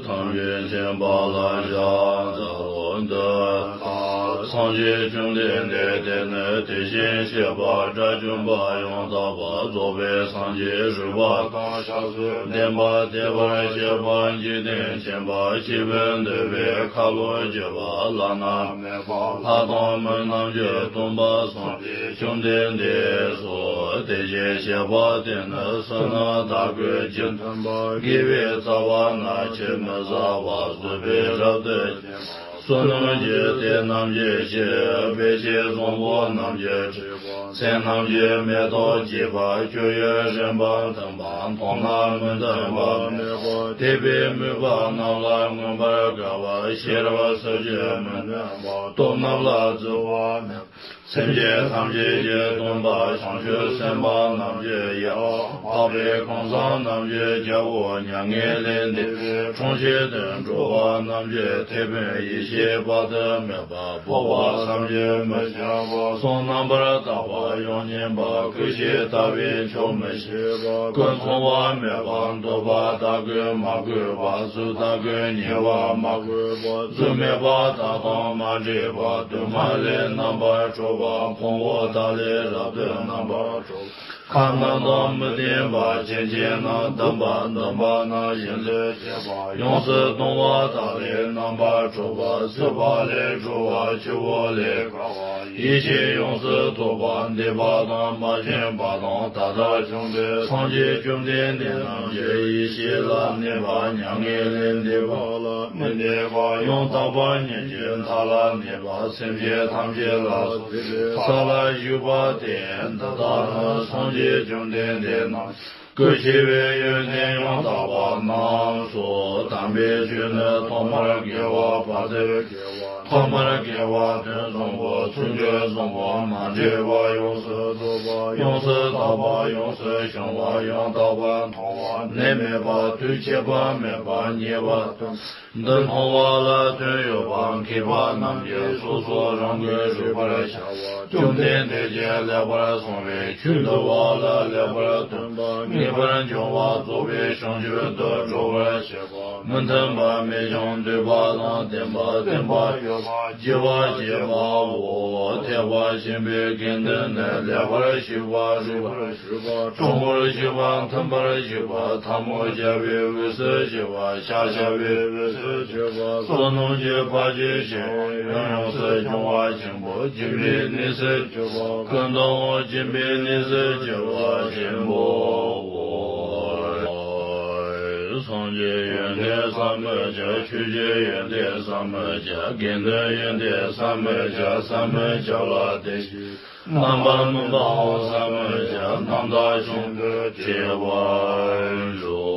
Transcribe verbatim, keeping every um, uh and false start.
ཐམས་ཅད་མཁྱེན་པ་ལ་ཕྱག་འཚལ་ལོ་འདི། སངས་རྒྱས་བཅོམ་ལྡན་འདས་དེ་ནི་དེ་བཞིན་གཤེགས་པ་དགྲ་བཅོམ་པ་ཡང་དག་པར་རྫོགས་པའི་སངས་རྒྱས་རིག་པ་དང་ཕྱག་རྩལ་ལྡན་པ་དད་པར་བྱེད་པ་འཇིག་རྟེན་ཁྱིམ་པ་སྐྱེ་བོས་འདོད་པའི་ཁ་ལོ་བརྒྱད་པ་བླ་ན་མེད་པ་ལྷ་དང་མི་རྣམས་ཀྱི་སྟོན་པ་སངས་རྒྱས་བཅོམ་ལྡན་འདས་སོ། དེ་བཞིན་གཤེགས་པ་དེ་ནི་བསོད་ནམས་དག་གི་རྒྱུ་མཐུན་པ་དགེ་བའི་རྩ་བ་ནི་ཕྱིར་མི་ཟ་བ་བཟོད་པའི་རབ་ཏུ་བསོད་ནམས་ཀྱི་དེ་རྣམས་ཀྱི་ཕྱིར་དཔེ་བྱད་བཟང་པོ་རྣམས་ཀྱི་མཚན་རྣམས་ཀྱི་མེ་ཏོག་བརྗིད་པ་སྤྱོད་ཡུལ་རིམ་པ་མཐུན་པ་མཐོང་ལ་མི་མཐུན་པ་མེད་པ་དད་པས་མོས་པ་རྣམས་ལ་མངོན་པར་དགའ་བ་ཤེས་རབ་ཟབ་ཅིང་མི་མནོས་པ་སྟོབས་རྣམས་ལ་བརྫི་བ་མེད་པ། སེམས་ཅན་ཐམས་ཅད་ཀྱི་སྟོན་པ་བྱང་ཆུབ་སེམས་དཔའ་རྣམས་ཀྱི་ཡང་འཕགས་པའི་ཁང་བཟང་རྣམས་ཀྱི་རྒྱལ་པོ་མྱ་ངན་ལས་འདས་པའི་འཁྲུངས་ཆེན་དུ་འགྲོ་བ་རྣམས་ཀྱི་དེད་དཔོན་ཡེ་ཤེས་དཔག་ཏུ་མེད་པ་འཕོ་བ་བསམ་གྱིས་མི་ཁྱབ་པ་གསུང་རྣམ་པར་དག་པ་ཡང་སྙན་པ་སྐུ་ཞེས་བཏགས་པས་ཆོག་མི་ཤེས་པ་ཀུན་མཚུངས་པ་མེད་པ་འདོད་པ་དག་གིས་མ་གོས་པ་གཟུགས་དག་གིས་ཉེ་བར་མ་གོས་པ་གཟུགས་མེད་པ་དག་དང་མ་འདྲེས་པ་དུ་མ་ལས་རྣམ་པར་གྲོལ་བ་ཕུང་པོ་དག་ལས་རབ་ཏུ་རྣམ་པར་གྲོལ་བ་ཁམས་རྣམས་དང་མི་ལྡན་པ་ཅན་གྱི་རྣམས་བསྡམས་པ་བསྡམས་པ་ན་བཞིན་དུ་བྱེད་པ་ཡོངས་སུ་གཏོང་བ་དག་ལས་རྣམ་པར་གྲོལ་བ་སྲིད་པ་ལས་གྲོལ་བ་ཆུ་བོ་ལས་དཀར་བ་ཡེ་ཤེས་ཡོངས་སུ་རྫོགས་པ་འདས་པ་དང་མ་བྱོན་པ་དང་ད་ལྟར་བྱུང་བའི་སངས་རྒྱས་བཅོམ་ལྡན་འདས་རྣམས་ཀྱི་ཡེ་ཤེས་ལ་གནས་པ་མྱ་ངན་ལས་འདས་པ་ལ་མི་གནས་པ་ཡང་དག་པ་ཉིད་ཀྱི་མཐའ་ལ་གནས་པ་སེམས་ཅན་ཐམས་ཅད་ལ་གཟིགས་པའི་ས་ལ་བཞུགས་པ་སྟེ། འདི་དག་ནི་སངས་རྒྱས་བཅོམ་ལྡན་འདས་རྣམས་སྐུ་ཆེ་བའི་ཡོན་ཏན་ཡང་དག་པ་རྣམས་སོ། དམ་པའི་ཆོས་ནི་ཐོག་མར་དགེ་བ་བར་དུ་དགེ་བ་ཐོག་མར་དགེ་བ་དོན་བཟང་པོ་ཚུལ་འཆོས་བཟང་པོ་མ་འདྲེས་པ་ཡོངས་སུ་རྫོགས་པ་ཡོངས་སུ་དག་པ་ཡོངས་སུ་བྱང་བ་ཡང་དག་པར་མཐོང་བ་ནད་མེད་པ་དུས་ཁྱད་པར་མེད་པ་ཉེ་བར་སྟོན། འདི་མཐོང་བ་ལ་དོན་ཡོད་པ་མཁས་པ་རྣམས་ཀྱིས་སོ་སོ་རང་གིས་རིག་པར་བྱ་བ། བཅོམ་ལྡན་འདས་ཀྱིས་ལེགས་པར་གསུངས་པའི་ཆོས་འདུལ་བ་ལ་ལེགས་པར་སྟོན་པ་ངེས་པར་འབྱུང་བ་རྫོགས་པའི་བྱང་ཆུབ་ཏུ་འགྲོ་བར་བྱེད་པ། མི་མཐུན་པ་མེད་ཅིང་འདུས་པ་དང་ལྡན་པ་བརྟན་པ་ཡོད་པ་རྒྱས་པར་བྱེད་པའོ། ཐེག་པ་ཆེན་པོའི་དགེ་འདུན་ནི་ལེགས་པར་ཞིག་པ་རིག་པར་ཞིག་པ་དྲང་པོར་ཞིག་པ་མཐུན་པར་ཞིག་པ་ཐལ་མོ་སྦྱར་བའི་དབུས་སུ་ཞིག་པ་ཕྱག་བྱ་བའི་དབུས་སུ་ཞིག་པ་བསོད་ནམས་ཀྱི་བར་ཆད་ཞི་ཡང་ཡོངས་སུ་སྦྱོང་བ་ཆེན་པོ་སྦྱིན་པའི་གནས་སུ་གྱུར་པ་ཀུན་ཏུ་སྦྱིན་པའི་གནས་སུ་གྱུར་པ་ཆེན་པོའོ། སངས་རྒྱས་ཡོན་ཏན་ཟད་མི་ཤེས། ཆོས་ཀྱི་ཡོན་ཏན་ཟད་མི་ཤེས། དགེ་འདུན་ཡོན་ཏན་ཟད་མི་ཤེས། ཟད་མི་ཤེས་ལ་དེ་བཞིན་རྣམ་པར་སྨིན་པའང་ཟད་མི་ཤེས། རྣམ་དག་བྱིང་དུ་བྱེད་པར་འགྱུར།